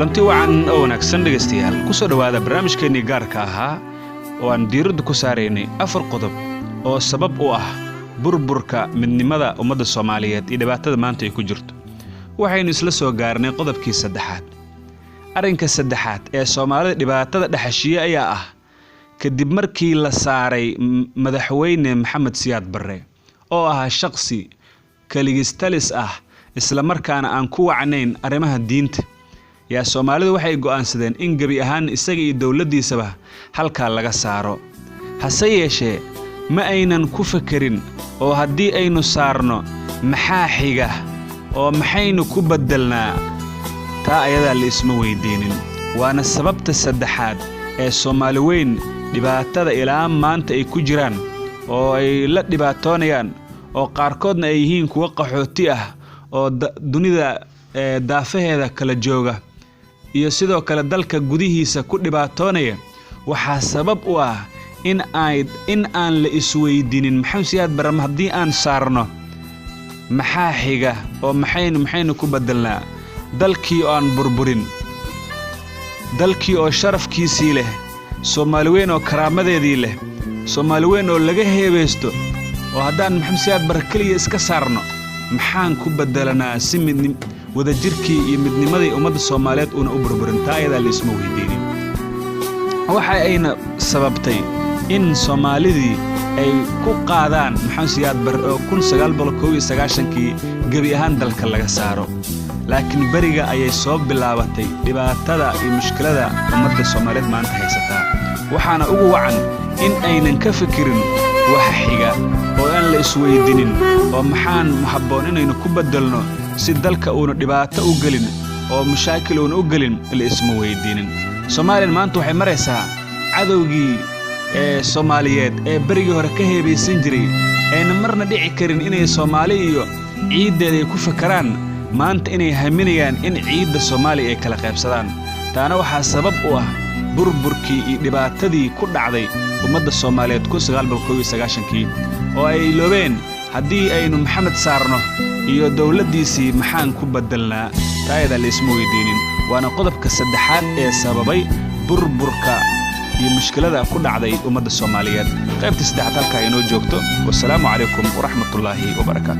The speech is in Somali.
Kulanti wacan oo wanaagsan, dhegaystayaal. Kusoo dhowaada barnaamijkeennii gaarka ahaa oo aan diiradda ku saaraynay afar qodob oo sabab u ah burburka midnimada ummadda Soomaaliyeed iyo dhibaatada maanta ay ku jirto. Waxaynu isla soo gaarnay qodobkii saddexaad. Arrinka saddexaad ee Soomaalida dhibaatada dhexashiye ayaa ah kadib markii la saaray Madaxweyne Maxamed Siyaad Barre, oo ahaa shaqsi kaligistalis ah, islamarkaana aan ku wacnayn arrimaha diinta, yaa Soomaalidu waxay go'aansadeen in gebi ahaan isaga iyo dowladdiisaba halkaa laga saaro. Hase yeeshee, ma aynan ku fekerin oo haddii aynu saarno maxaa xiga oo maxaynu ku beddelnaa? Taa ayadaa la isma weydiinin. Waana sababta saddexaad ee Soomaali weyn dhibaatada ilaa maanta ay ku jiraan oo ay la dhibaatoonayaan, oo qaarkoodna ay yihiin kuwo qaxooti ah oo dunida daafaheeda kala jooga, iyo sidoo kale dalka gudihiisa ku dhibaatoonaya. Waxaa sabab u ah in aan la isweydiinin Maxamed Siyaad Barre haddii aan saarno maxaa xiga oo maxaynu ku beddelnaa? Dalkii oo aan burburin, dalkii oo sharafkiisii leh, Soomaali weyn oo karaamadeedii leh, Soomaali weyn oo laga heebaysto, oo haddaan Maxamed Siyaad Barre keliya iska saarno maxaan ku beddelanaa si midnim wadajirkii iyo midnimadii ummadda Soomaaliyeed uuna u burburin? Taa ayadaa la isma weydiinin. Waxa ayna sababtay in Soomaalidii ay ku qaadaan Maxamed Siyaad Barre oo 1991-kii gebi ahaan dalka laga saaro. Laakiin beriga ayay soo bilaabatay dhibaatada iyo mushkilada ummadda Soomaaliyeed maanta haysataa. Waxaana ugu wacan in aynan ka fikirin waxa xiga oo aan la isweydiinin oo maxaan habboon inaynu ku beddelno si dalka uuna dhibaato u gelin oo mashaakil uuna u gelin, la isma weydiinin. Soomaaliya maanta waxay maraysaa cadowgii ee Soomaaliyeed ee berigii hore ka heebaysan jiray, ayna marna dhici karin inay Soomaali iyo ciiddeeda ay ku fakaraan, maanta inay haminayaan in ciidda Soomaaliya ay kala qaybsadaan. Taana waxaa sabab u ah burburkii iyo dhibaatadii ku dhacday ummadda Soomaaliyeed 1991-kii, oo ay iloobeen haddii aynu Maxamed saarno iyo dowladdiisii maxaan ku beddelnaa? Taa ayadaa la isma weydiinin. Waana qodobka saddexaad ee sababay burburka iyo mushkilada ku dhacday ummadda Soomaaliyeed. Qaybta saddexaad halkaa inoo joogto. Wasalaamu calaykum waraxmatullaahi wabarakaatu.